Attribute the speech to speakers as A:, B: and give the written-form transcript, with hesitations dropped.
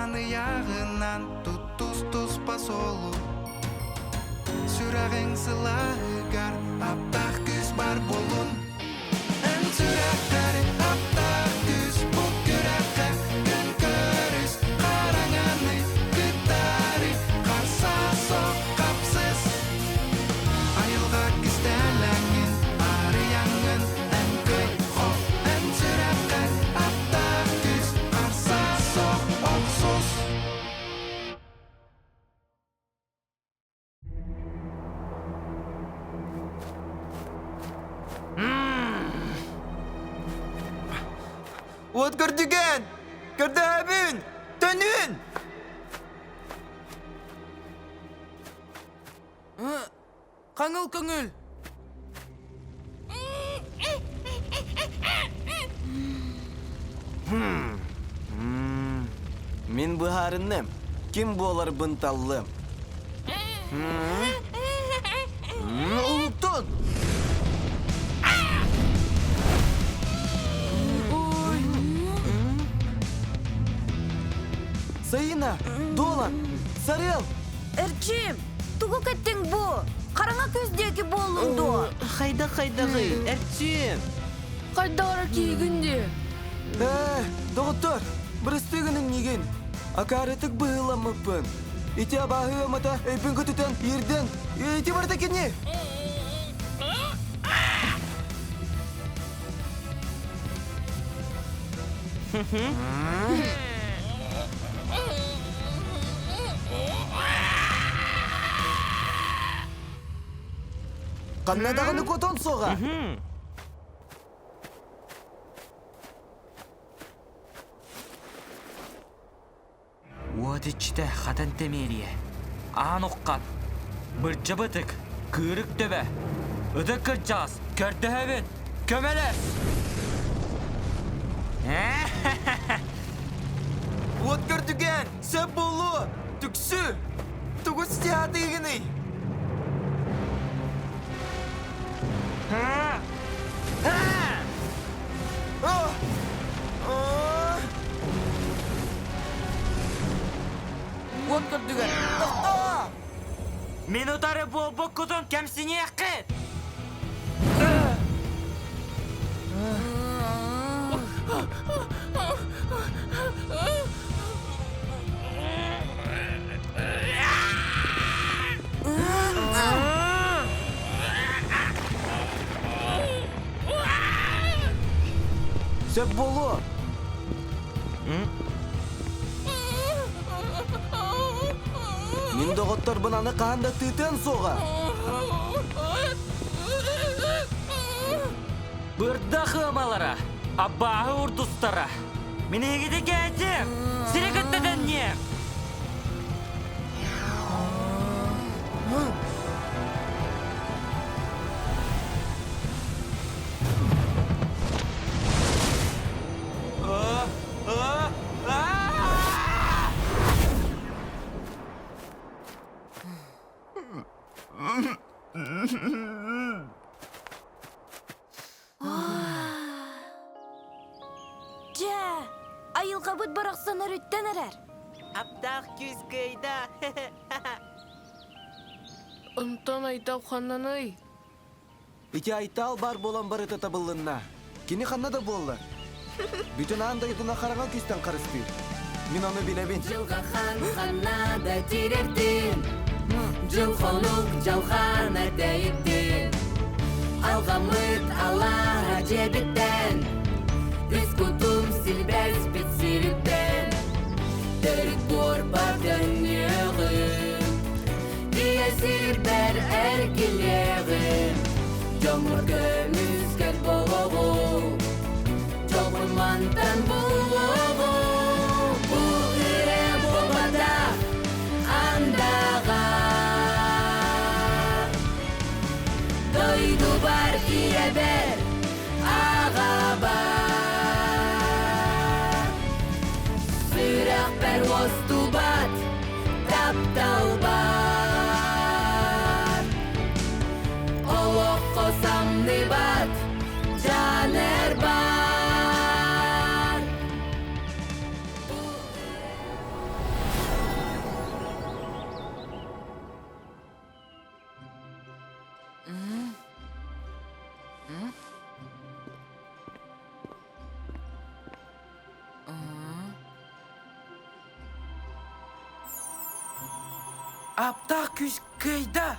A: Хаан ыйааҕынан туттус туспа суолу Сүрэҕиҥ сылааһыгар аптаах күүс бар буолун Эн сүрэххэр аптаах күүс бу күрэххэ күн көрүс Хараҥаны кытары харса суох хапсыс Айылҕа кистэлэҥин арыйаҥҥын эн кый хо Эн сүрэххэр аптаах күүс харса суох охсус
B: Уот көрдүгэн! Көрдөһөбүн! Төнүн!
C: Хаҥыл көҥүл!
B: Мин быһаарынным. Ким буоларбын таллым. Улуктун! Саина! Дуолан! Сарыал!
D: Эрчим, тугу кэттиҥ бу? Хараҥа күс диэки буоллуҥ дуо?
C: Хайдах-хайдаҕый, Эрчим?
E: Хайдах эрэ киигин дии.
B: Ээ, доҕоттор, бырастыы гыныҥ миигин. Акаарытык быһыыламмыппын. Ити абааһы ыамата өйбүн көтүтэн, иирдэн, ити барыта кини! Ханна даҕаны куотуон суоҕа.
F: Уот иччитэ хатан тэмиэрийэ, аан уххат, бырдьа бытык, кыырык төбө, ытык кырдьаҕас, көрдөһөбүн, көмөлөс!
B: Уот көрдүгэн, сөп буолуо, түксү! Тугу ситиһаатыгыный?
C: Уот көрдүгэр, тохтоо!
F: Мин утары буолбуккутун кэмсиниэххит!
B: Сөп буолуо. Мин доҕотторбун аны хаһан да тыытыан суоҕа.
F: Бырдах ыамалара, абааһы урдустара. Мин эһигити кээтиэм, сири кытта тэнниэм.
D: Дьэ, айылҕабыт барахсан өрүттэн эрэр.
C: Аптаах күүс кыайда.
E: Онтон Айтал ханнаный?
B: Ити Айтал баар буолан барыта табыллынна. Кини ханна да буоллар. Бүтүн аан дойдуна хараҥа күүстэн харыстыыр. Мин ону билэбин.
G: Дьылҕа хаан ханна да тириэртин, Дьыл хонук дьалхаана тэйиттин. Алҕаммыт алааһа дьиэбиттэн, Үс кутум силбэспит сириттэн, Төрүт буорбар төннүөҕүм, Ийэ сирбэр эргилиэҕим, Дьоммор көмүскэл буолуоҕум, Дьолбун мантан булуоҕум. Бу үрэ буолбатах андаҕар, Дойдубар ийэбэр, аҕабар, Сүрэхпэр уостубат таптал бар. Олоххо самныбат дьаныар бар.
C: Аптаах күүс кыайда!